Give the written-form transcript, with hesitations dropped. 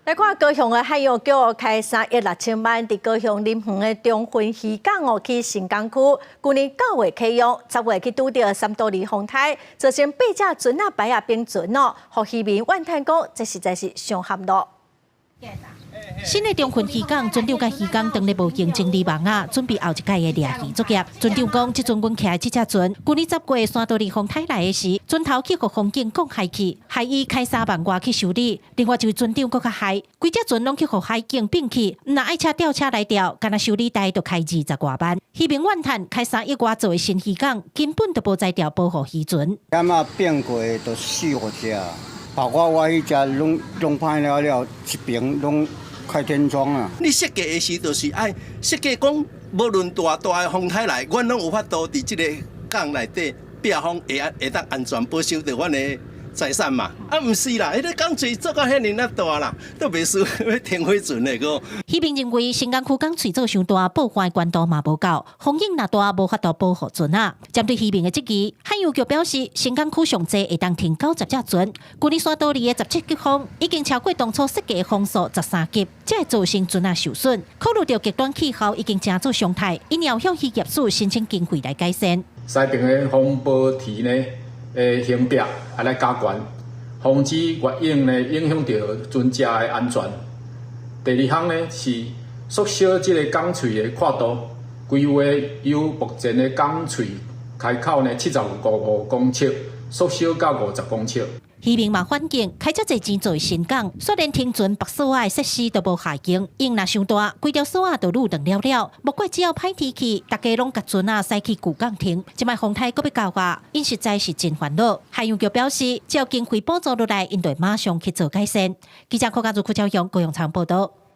來看高雄的海洋局開3億6千萬，佇高雄林園的中勛漁港哦，起新港區，舊年9月啟用，10月去拄著三都二風颱，造成八隻船仔牌仔冰船哦，予漁民怨嘆講，這實在是傷含咯。新的中勛漁港，船長佮漁工當咧無形整理網仔，準備後一屆的掠魚作業。船長講，這陣阮騎的這隻船，舊年10月三都二風颱來的時，船頭去予風景講害去，害伊開3萬外去修理。另外一位船長閣較害，規隻船攏去予海景併去，毋但愛請吊車來吊，干焦修理台就開20外萬。漁民怨嘆，開3億外做的新漁港，根本就無才調保護漁船。起碼變過都四五隻，包括我彼隻攏攏歹了了，一爿攏開天窗啊！你設計的時就是愛設計講，無論大大的風颱來，阮攏有法度佇這个港內底避風會安會當安全保守著阮的財產嘛。啊，毋是啦，彼个港喙做到遐爾仔大啦，都袂輸欲停火船的閣。漁民認為新港區港喙做傷大，保護的懸度嘛無夠，風湧若大，無法度保護船仔。針對漁民的質疑，海洋局表示，新港區上濟會當停90隻船。舊年三都二的17級風已經超過當初設計的風速13級，才會造成船仔受損。考慮到極端氣候已經成做常態，𪜶有向漁業署申請經費來改善。西爿的風波池呢，的橫壁愛來加懸，防止月湧呢影響著船隻的安全。第二項呢是縮小這个港喙的闊度，規劃由目前的港喙開口呢75.5公尺，縮小到50公尺。漁民嘛反映，開遮濟錢做新港，煞連停船縛索仔的設施都無下間，湧若傷大，規條索仔都攄斷了了。莫怪只要歹天氣，大家攏共船仔駛去舊港停。這擺風颱閣欲到啊，𪜶實在是真煩惱。海洋局表示，只要經費補助落來，𪜶就會馬上去做改善。記者柯家如、柯昭勇、高雄場報道。